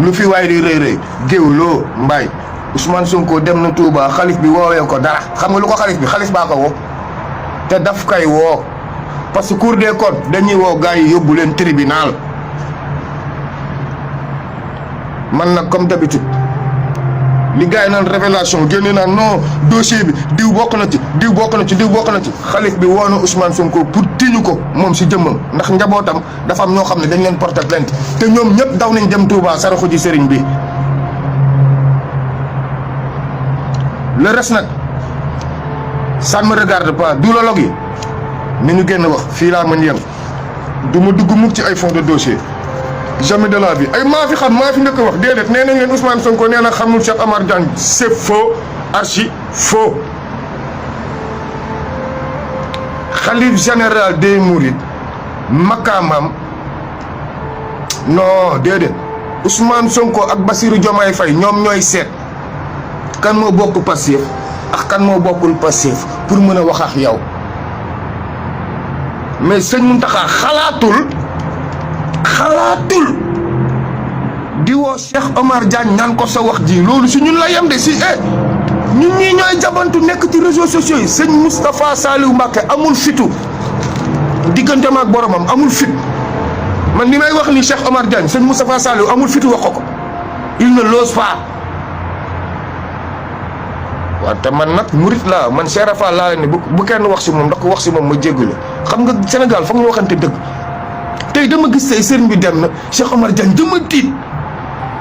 lu fi waay di rëy rëy géewloo mbaay Ousmane Sonko dem na Touba xalif bi woowee ko dara xam nga lu ko xalif baa ko woo te daf kay woo parce que Cour des comptes dañuy woo gars yi yóbbu leen tribunal man nag comme d'habitude li gars yi naan révélation génne naan non dossier bi diw bokk na ci xalif bi woo na Ousmane Sonko pour tiñu ko moom si jëmmam ndax njabootam dafa am ñoo xam ne dañ leen porter plainte te ñoom ñëpp daw nañ dem Touba saraxu ji sëriñ bi le reste nag ça ne me regarde pas duulologue yi ni ñu génn wax fii laa mën yem du ma dugg mukk ci ay fond de dossier jamais de la vie ay maa fi xam maa fi njëkk wax déedéet nee nañ leen Ousmane Sonko nee na xamul Cheikh Omar Diagne c'est faux archi faux xalif général des Mourides makaamam non déedéet Ousmane Sonko ak Bassirou Diomaye Faye ñoom ñooy seet kan moo bokk Pastef ak kan moo bokkul Pastef pour mën a wax ak yow mais sëñ Mountakha xalaatul di woo Cheikh Omar Diagne naan ko sa wax ji loolu si ñun la yem de si ñun ñii ñooy jabantu nekk ci réseaux sociaux yi sëñ Moustapha Saliou Mbacké amul fitu digganteem ak boromam amul fit man li may wax ni Cheikh Omar Diagne sëñ Moustapha Saliou amul fitu wax ko il ne l'ose pas waaw te man nag murit laa man Cheikh Rafa laa leen ne bu kenn wax si moom ndax ko wax si moom ma jéggule xam nga Sénégal foog ñu waxante dëgg tey dama gis tey sëriñ bi dem na Cheikh Omar Diagne dama tiit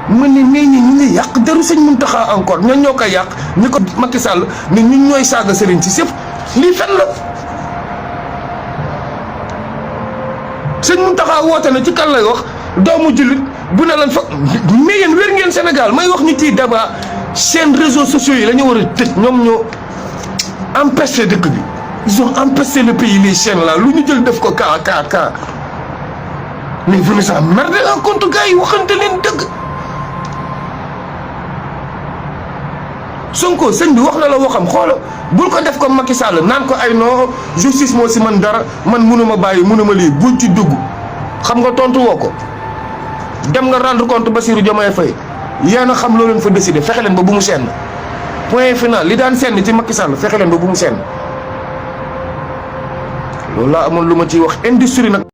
ma ne mais ñi ñu ngi yàq deru sëñ Mountakha encore ñoo koy yàq ñi ko Macky Sall ne ñun ñooy saaga sëriñ si sëf lii fen la sëñ Mountakha woote na ci kan lay wax doomu jullit bu ne lan fa mais yéen wér ngeen Sénégal may wax ñu ci débat seen réseaux sociaux yi la ñu war a tëj ñoom ñoo empêché dëkk bi ils ont empêché le pays les chaînes là lu ñu jël def ko kaa mais vous nous emmerdez en compte gars yi waxante leen dëgg Sonko sëñ bi wax na la waxam xoola bul ko def ko Macky Sall naan ko ay non justice moo si man dara man mënuma bàyyi mënuma lii buñ ci dugg xam nga tontu woo ko dem nga rendre compte Bassirou Diomaye Faye yéen a xam loo leen fa décidé fexe leen ba bu mu senn point final li daan senn ci Macky Sall fexe leen ba bu mu senn loolu laa amoon lu ma ciy wax industrie nag